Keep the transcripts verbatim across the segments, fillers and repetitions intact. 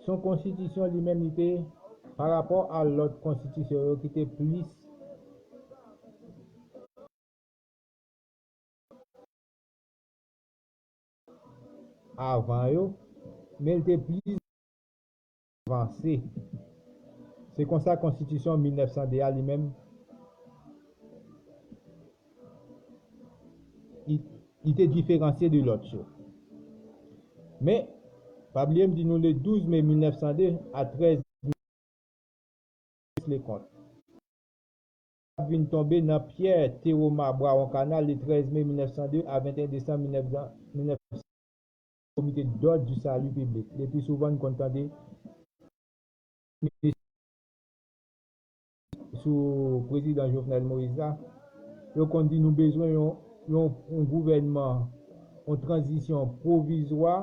Se yon konstitisyon li menm li te, pa rapò a lòt konstitisyon yo ki te plis avan yo, men li te plis avanse. Se konsa konstitisyon mil nèf san de a li menm, li, li te diferansye de lòt yo. Men, pa bliye m di nou le douz me mil nèf san de a trèz Lecomte. Ap vin tonbe nan pyè Tewoma Brawon Kanal le trèz me mil nèf san de a venteyen desanm mil nèf san, mil nèf san, Komite d'Ordre du Salut Public. Le pi souvan n konn tande sou prezidan Jovenel Moïse la, yo konn di nou bezwen yon, yon, yon gouvènman, yon tranzisyon pwovizwa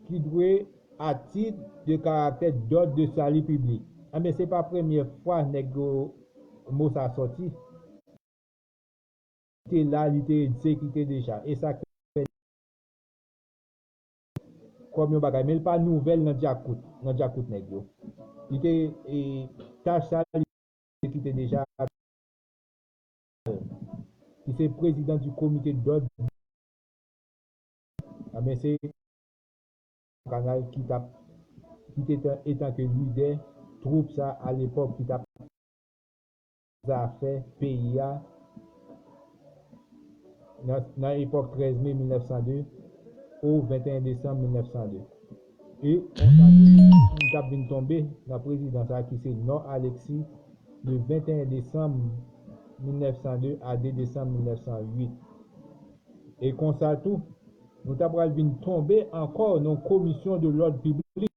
ki dwe a tit de karaktè d'ordre de salut public. Enben, se pa premye fwa nèg yo mo sa sòti. Te la, li te egzekite deja. E sa k fè kòm yon bagay. Men l pa nouvèl nan djakout, nan djakout nèg yo. Li te, e, tach sa, li te egzekite deja, ki se prezidan du comité d'ordre. Enben, se Kanal ki t ap, ki te tan, etan ke lidè twoup sa a lepòk ki t ap zafè peyi a nan, nan epòk trèz me mil nèf san de o venteyen desanm mil nèf san de. E konsa tou, li t ap vin tonbe nan prezidans la ki se Nò Alexis, de venteyen desanm mil nèf san de a de desanm mil nèf san uit. E konsa tou, nou ta pral vin tonbe ankò nan komisyon de lòd piblik,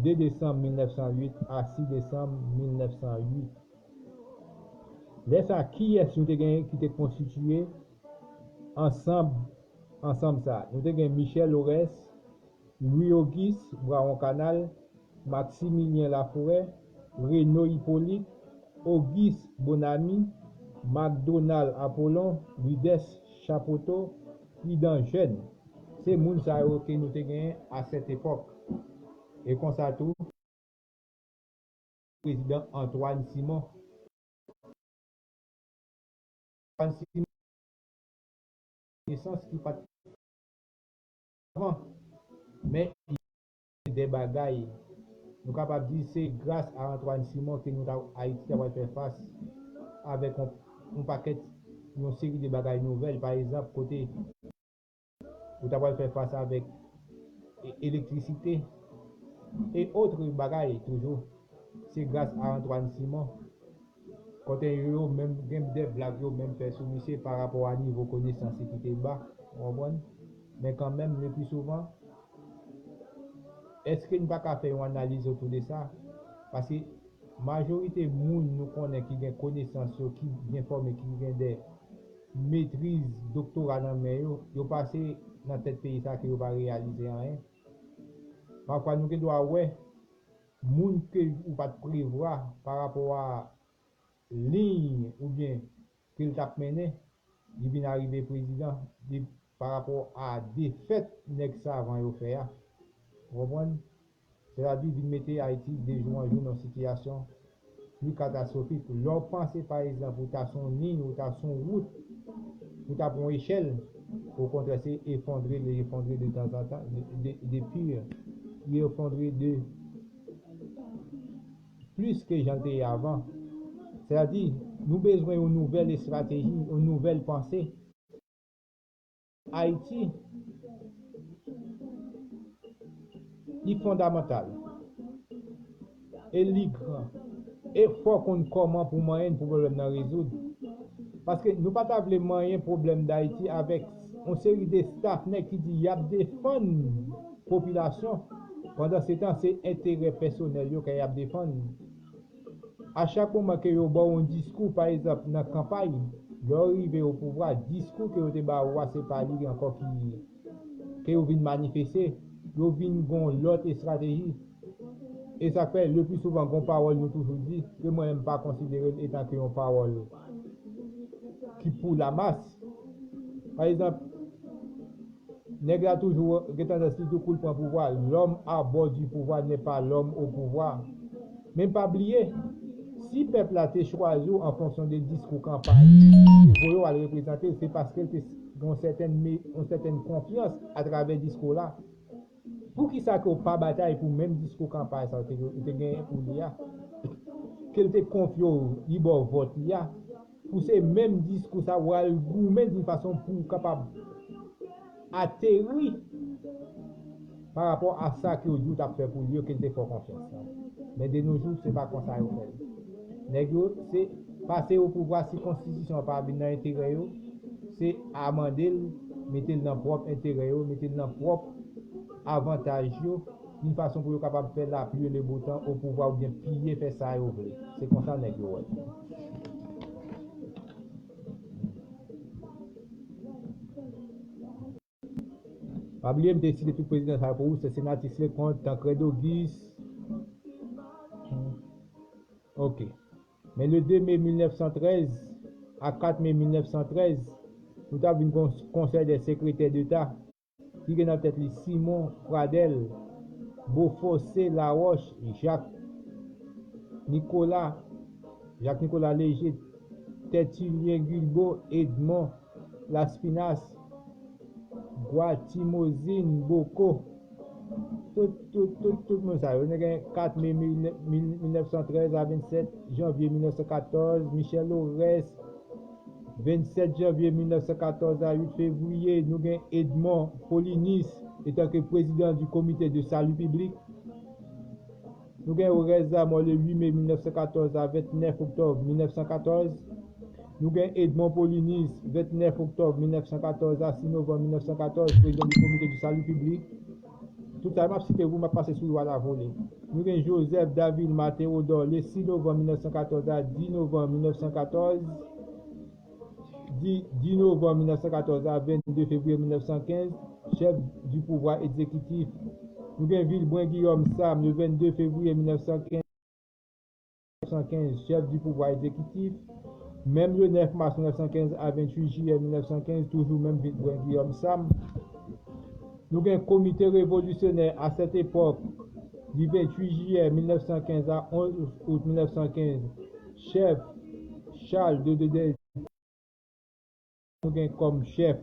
de desanm mil nèf san uit a sis desanm mil nèf san uit. Lè sa, kiyès nou te genyen ki te konstitiye ansanm, ansanm sa? Nou te gen Michel Orès, Louis Auguste Brawon Kanal, Maximilien Laforêt, Renaud Hippolyte, Auguste Bonamy, Macdonald Apollon, Rudès Chapoteau, Prudent Jeune. Se moun sa yo ke nou te genyen a sèt epòk. E konsa tou, prezidan Antoine Simon. Antoine Simon, nesans ki pa t avan, men de bagay. Nou kapab di se gras a Antoine Simon ke nou ta, Ayiti ta pral fè fas avèk yon, yon pakèt, yon seri de bagay nouvèl, pa egzanp, kote ou ta pral fè fas avèk e-, elektrisite e otre bagay toujou. Se gras a Antoine Simon. Kote yo menm gen de blag yo menm fè sou misye pa rapò a nivo konesans li ki te ba, ou konprann? Men kanmenm, le pi souvan, èske n pa ka fè yon analiz otou de sa? Paske majorite moun nou konnen ki gen konesans yo, ki byen fòme, ki gen de metriz, doktora nan men yo, yo pase nan tèt peyi sa ke yo pa reyalize anyen. Pafwa nou gen dwa wè moun ke ou pa t prevwa pa rapò a liy oubyen ke l t ap mennen, li vin arive prezidan, li pa rapò a defèt nèg savan yo fè a. Ou konprann? Sètadi vin mete Ayiti de jou an jou nan yon sitiyasyon pi katastwofik. Lè w panse, pa egzanp, ou ta sou yon liy, ou ta sou yon wout, ou ta pran yon echèl, okontrè, se efondre li efondre de tanzantan, de, de, de pi, li efondre de plis ke jan l te ye avan. Sètadi, nou bezwen yon nouvèl estrateji, yon nouvèl panse. Ayiti, li fondamantal. E li gran. E fò w konn kòman pou manyen pou pwoblèm nan rezoud. Paske nou pa ta vle manyen pwoblèm Dayiti avèk yon seri de staf nèg ki di y ap defann popilasyon, pandan se tan se enterè pèsonèl yo ke y ap defann. A chak moman ke yo ba w yon diskou, pa egzanp, nan kanpay, lè w rive o pouvwa, diskou ke yo te ba ou a, se pa li ankò ki, ke yo vin manifeste, yo vin gon lòt estrateji. E sa k fè, le pi souvan, gon pawòl nou toujou di, ke mwen menm m pa konsidere l etan ke yon pawòl ki pou lamas. Pa egzanp, Nèg la toujou gen tandans li tou kou l pran pouvwa. L'homme à bord du pouvoir n'est pas l'homme au pouvoir. Men pa bliye, si pèp la te chwazi w an fonksyon de diskou kanpay, te voye w al reprezante l, se paske l te gen yon sètèn, yon sètèn konfyans atravè diskou la. Poukisa ke w pa batay pou menm diskou kanpay sa w te, w te genyen pou li a? Ke l te konfye w, li ba w vòt li a, pou se menm diskou sa w al goumen d'une façon pou w kapab ateri pa rapò a sa ke w di w t ap fè pou li yo, ke l te fè w konfyans lan. Men de nos jours, se pa konsa yo fè l. Nèg yo, se pase yo pouvwa, si konstitisyon an pa vin nan enterè yo, se amande l, mete l nan pwòp enterè yo, mete l nan pwòp avantaj yo, yon fason pou yo kapab fè lapli e le beau temps o pouvwa oubyen piye fè sa yo vle. Se konsa nèg yo wè. Pa bliye, m te site tout prezidan sa yo pou ou, Cincinnatus Leconte, Tancrède Auguste. Ok. Men le de me mil nèf san trèz a kat me mil nèf san trèz, nou t ap vin gon konsèy dè sekretè deta ki gen nan tèt li Simon Pradel, Beauforcé Laroche, Jacques Nicolas, Jacques Nicolas Léger, Tertullien Guilbaud, Edmond Laspinas, Guatimozin Boko. Tout, tout, tout, tout moun sa yo. Nou gen kat me mil nèf san trèz a vennsèt janvye mil nèf san katòz, Michel Aurès, vennsèt janvye mil nèf san katòz a uit fevriye, nou gen Edmond Polynice etanke prezidan du Comité de Salut Public. Nou gen Aurès Zamor le uit me mil nèf san katòz a vennèf oktòb mil nèf san katòz. Nou gen Edmond Polynice, vennèf oktòb mil nèf san katòz a sis novanm mil nèf san katòz, prezidan du Comité du Salut Public. Tout sa m ap site pou m ap pase sou yo a la vole. Nou gen Joseph Davilma Théodore, le sis novanm mil nèf san katòz a dis novanm mil nèf san katòz, dis, dis novanm mil nèf san katòz a vennde fevriye mil nèf san kenz, chèf du pouvwa egzekitif. Nou gen Vilbrun Guillaume Sam, le vennde fevriye mil nèf san kenz, chèf du pouvwa egzekitif. Menm le nèf mas mil nèf san kenz a venntuit jiyè mil nèf san kenz, toujou menm Vilbrun Guillaume Sam. Nou gen Komite Revolisyonè a sèt epòk, di venntuit jiyè mil nèf san kenz a onz out mil nèf san kenz, chèf Charles de, de, de, nou gen kòm chèf,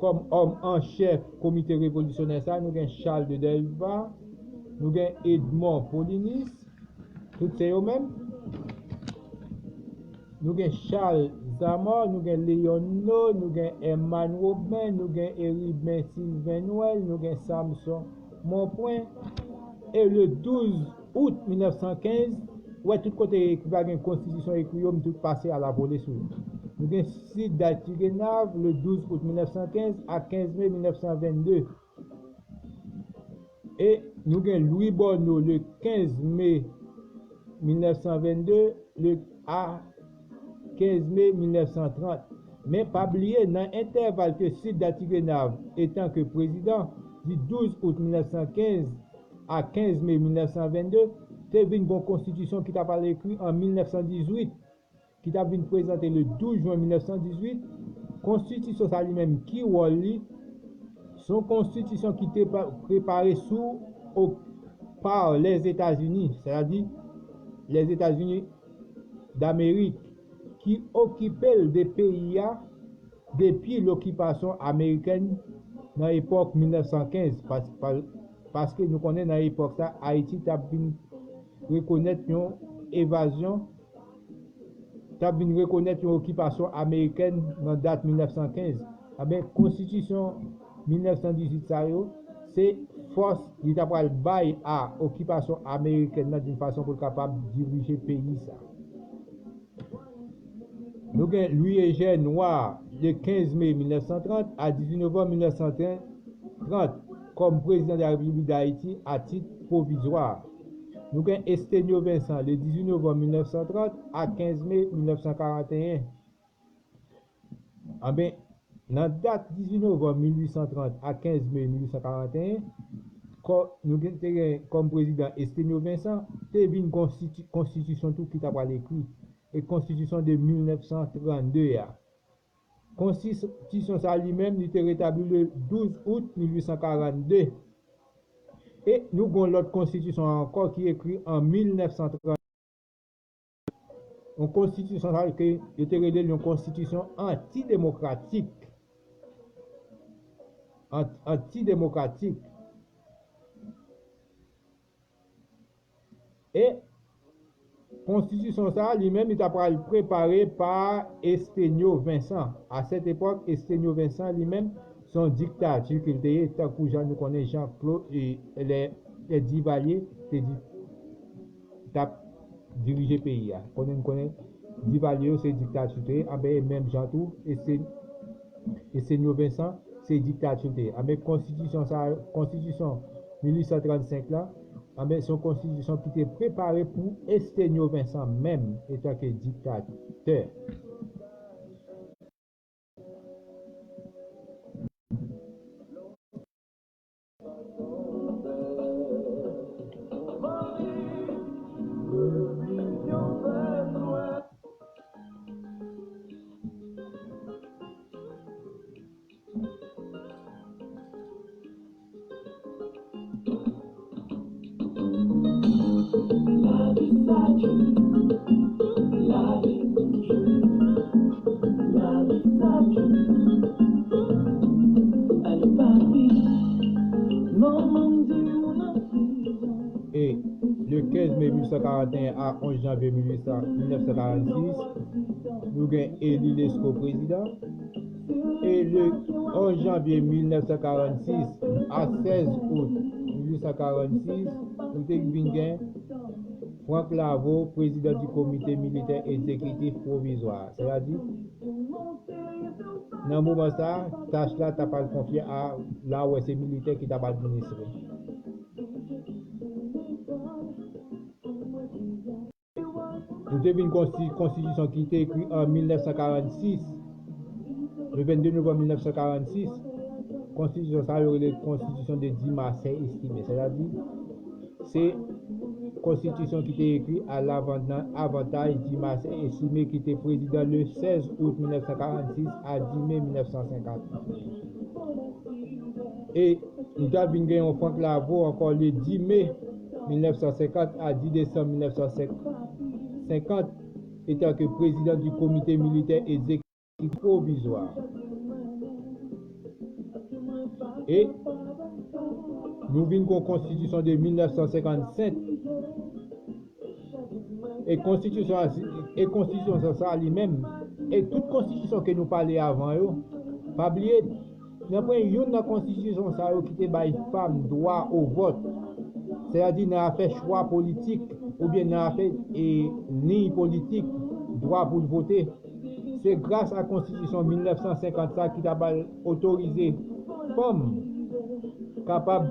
kòm òm an chèf Komite Revolisyonè sa, nou gen Charles de Delva, nou gen Edmond Polynice, tout se yo menm. Nou gen Charles Zamor, nou gen Léon Naud, nou gen Herman Robin, nou gen Hérubin Sylvain Noël, nou gen Samson Monpwen. E le douz out mil nèf san kenz, ou wè tout kote ki pa gen konstitisyon ekri yo, m tout pase a la vole sou yo. Nou gen Sid Dartiguenave, le douz out mil nèf san kenz a kenz me mil nèf san vennde. E nou gen Louis Borno le kenz me mil nèf san vennde, le, a kenz me mil nèf san trant. Men pa bliye, nan entèval ke Sid Dartiguenave etanke prezidan, di douz out mil nèf san kenz a kenz me mil nèf san vennde, te vin gon konstitisyon ki ta pral ekri an mil nèf san dizuit, ki t ap vin prezante le douz jen mil nèf san dizuit. Konstitisyon sa li menm, ki wòl li? Se yon konstitisyon ki te pa, prepare sou, o, pa Lèzetazini, sètadi Lèzetazini Damerik, ki okipe l de peyi a depi lokipasyon amerikèn nan epòk mil nèf san kenz, pas, pa, paske nou konnen nan epòk sa, Ayiti t ap vin rekonèt yon evazyon, t ap vin rekonèt yon okipasyon amerikèn nan dat mil nèf san kenz. Enben, konstitisyon mil nèf san dizuit sa yo, se fòs li ta pral bay a okipasyon amerikèn nan, d'une façon pou l kapab dirije peyi sa. Nou gen Louis Eugène Noir, le kenz me mil nèf san trant a dizuit novanm mil nèf san trant, kòm prezidan de la Repiblik d Ayiti a tit pwovizwa. Nou gen Esténio Vincent, le dizuit novanm mil nèf san trant a kenz me mil nèf san karanteyen. Anben, nan dat dizuit novanm mil uit san trant a kenz me mil uit san karanteyen, kò, nou gen, te gen kòm prezidan Esténio Vincent, te vin konstiti-, konstitisyon tou ki ta pral ekri, e konstitisyon de mil nèf san trannde a. Konstitisyon sa li menm, li te retabli le douz out mil uit san karannde. E nou gen yon lòt konstitisyon ankò ki ekri an mil nèf san trant. Yon konstitisyon sa ke yo te rele l yon konstitisyon antidemokratik. An-, antidemokratik. E konstitisyon sa a, li menm, li ta pral prepare pa Esténio Vincent. A sèt epòk, Esténio Vincent, li menm, se yon diktati ke l te ye, tankou jan nou konnen Jean-Claude, e, lè, lè Duvalier te di, t ap dirije peyi a. Konnen, nou konnen Duvalier yo se diktati te ye, anben, e menm jan tou, Esté-, Esténio Vincent, se diktati te ye. Anben, konstitisyon sa, konstitisyon mil uit san trannsenk la, anben, se yon konstitisyon ki te prepare pou Esténio Vincent menm, etanke diktatè. E le kenz me mil nèf san karannteyen a onz janvye mil nèf san karannsis, nou gen eli Lesko prezidan. E le onz janvye mil nèf san karannsis a sèz out mil uit san karannsis, nou te vin gen Franck Lavaud, prezidan di Komite Militè Egzekitif Pwovizwa. Sètadi, nan moman sa a, tach la ta pral konfye a, la w wè se militè ki ta pral administre. Nou te vin konsti-, konstitisyon ki te ekri an mil nèf san karannsis, le vennde novanm mil nèf san karannsis, konstitisyon sa yo rele konstitisyon de Dumarsais Estimé, sètadi, se konstitisyon ki te ekri a lavan-, nan avantaj Dumarsais Estimé ki te prezidan le sèz out mil nèf san karannsis a dis me mil nèf san senkant. E nou ta vin gen yon Franck Lavaud ankò le dis me mil nèf san senkant a dis desanm mil nèf san senkant, etanke prezidan di Komite Militè Egzekitif Pwovizwa. E nou vin gen yon konstitisyon de mil nèf san senkannsenk. E konstitisyon a, e konstitisyon sa, sa li menm, e tout konstitisyon ke nou pale avan yo, pa bliye, nan pwen youn nan konstitisyon sa yo ki te bay fanm dwa o vòt, sètadi nan afè chwa politik, oubyen nan afè, e, liy politik, dwa pou l vote. Se gras a konstitisyon mil nèf san senkant sa ki ta ba l otorize fanm kapab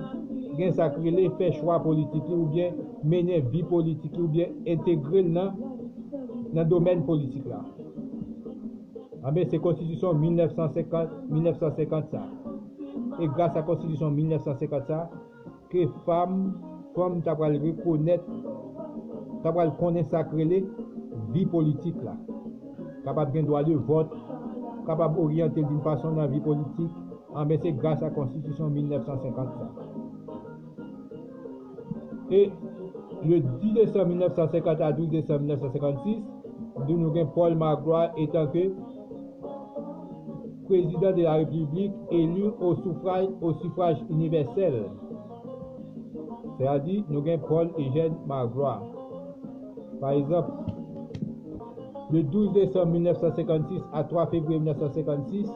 gen sa k rele fè chwa politik li oubyen mennen vi politik li oubyen entegre l nan, nan domèn politik la. Anben, se konstitisyon mil nèf san senkant, mil nèf san senkant sa. E gras a konstitisyon mil nèf san senkant sa, ke fanm, fanm ta pral rekonèt, ta pral konnen sa k rele vi politik la. Kapab gen dwa de vòt, kapab oryante l d'une façon nan vi politik, anben se gras a konstitisyon mil nèf san senkant sa. E le dis desanm mil nèf san senkant a douz desanm mil nèf san senkannsis, nou gen Paul Magloire etanke Président de la République élu au suffrage, au suffrage universel. Sètadi, nou gen Paul Eugène Magloire. Pa egzanp, le douz desanm mil nèf san senkannsis a twa fevriye mil nèf san senkannsis,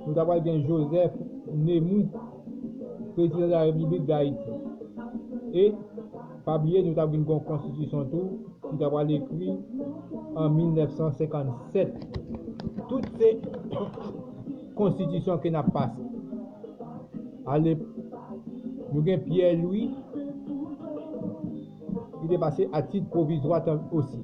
nou ta pral gen Joseph Nemours, Président de la République d'Haïti. E, pa bliye, nou ta vin gen yon konstitisyon tou, ki ta pral ekri an mil nèf san senkannsèt. Tout se konstitisyon ke n ap pase. Ale, nou gen Pierre Louis, ki te pase a tit pwovizwa tan osi.